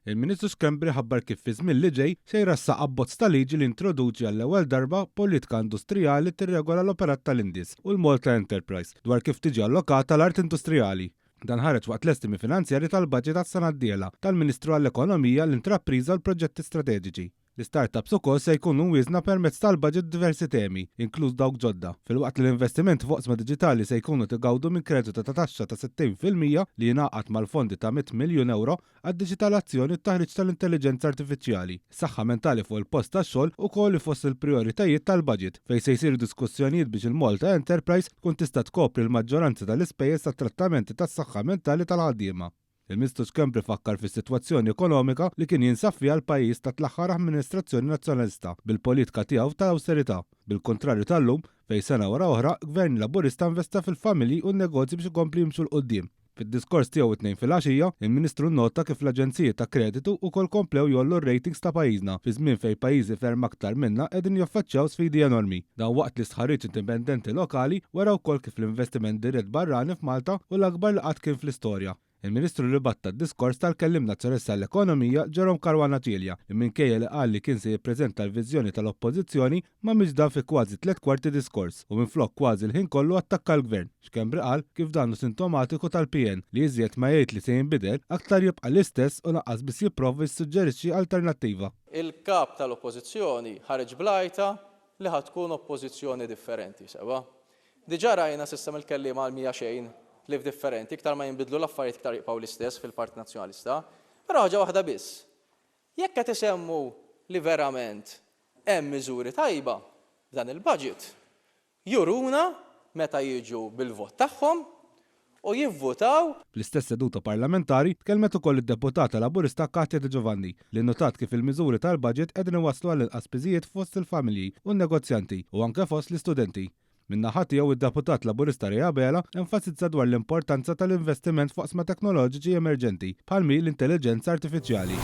Il-Ministru Schembri ħabbar kif fiż-żmien li ġej se jressaq abbozz ta' liġi li jintroduċi għall-ewwel darba politika industrijali tirregola l-operat tal-Indis u l-Malta Enterprise dwar kif tiġi allokata l-art industrijali. Dan ħareġ waqt l-estimi finanzjarji tal-budget għas-sena d-dieħla tal-Ministru għall-Ekonomija, l-Intrapriża u l-Proġetti Strateġiċi. L-istartups ukoll se jkunu mwieżna permezz tal-budget b'diversi temi, inkluż dawk ġodda, filwaqt li l-investimenti f'oqsma diġitali se jkunu qed igawdu minn kreditu ta' taxxa ta' 60% li jingħaqad mal-fondi ta' 100 miljun ewro għad-diġitalazzjoni u t-taħriġ tal-intelliġenza artifiċjali. Is-saħħa mentali fuq il-post tax-xogħol ukoll hi fost il-prijoritajiet tal-budget, fejn se jsiru diskussjonijiet biex il-Malta Enterprise tkun tista' tkopri l-maġġoranza tal-ispejjeż tat-trattamenti tas-saħħa mentali tal-ħaddiema. Il-Ministru Schembri fakkar fis-sitwazzjoni ekonomika li kien jinsab fiha l-pajjiż taħt l-aħħar amministrazzjoni Nazzjonalista bil-politika tiegħu tal-awsterità, bil-kuntrarju tal-lum fejn sena wara oħra Gvern Laburista investa fil-familji u n-negozji biex ikompli jimxu 'l quddiem. Fid-diskors tiegħu it-Tnejn filgħaxija, il-Ministru nnota kif l-aġenziji ta' kreditu wkoll komplew jgħollu r-ratings ta' pajjiżna fi żmien fejn pajjiżi ferm aktar minna qegħdin jaffaċċjaw sfidi enormi. Dan waqt li stħarriġ indipendenti lokali wera wkoll kif l-investiment dirett barrani f'Malta hu l-akbar li qatt kien fl-istorja. Il-Ministru rribatta d-diskors tal-Kelliem Nazzjonalista għall-Ekonomija Jerome Caruana Cilia li minkejja li qal li kien se jippreżenta l-viżjoni tal-Oppożizzjoni m'għamilx dan fi kważi tlett kwarti diskors u minflok kważi l-ħin kollu attakka l-Gvern. Schembri qal kif dan hu sintomatiku tal-PN li iżjed ma jgħid li se jinbidel aktar jibqa' l-istess u lanqas biss jipprova jissuġġerixxi alternattiva. Il-Kap tal-Oppożizzjoni ħareġ bl-għajta li ħa tkun Oppożizzjoni differenti, sewwa? Diġà rajna s'issa mill-kelliema għal mija xejn ħlief differenti, iktar ma jinbidlu l-affarijiet iktar jibqgħu l-istess fil-Partit Nazzjonalista. Però ħaġa waħda biss, jekk qed isemmu li verament hemm miżuri tajba f'dan il-budget, juruna meta jiġu bil-vot tagħhom u jivvutaw. Fl-istess seduta parlamentari tkellmet ukoll id-Deputata Laburista Katya De Giovanni li nnotat kif il-miżuri tal-budget qegħdin iwasslu għal inqas piżijiet fost il-familji u n-negozjanti u anke fost l-istudenti. Min-naħa tiegħu id-Deputat Laburista Ray Abela enfasizza dwar l-importanza tal-investiment f'oqsma teknoloġiċi emerġenti bħal mhi l-intelliġenza artifiċjali.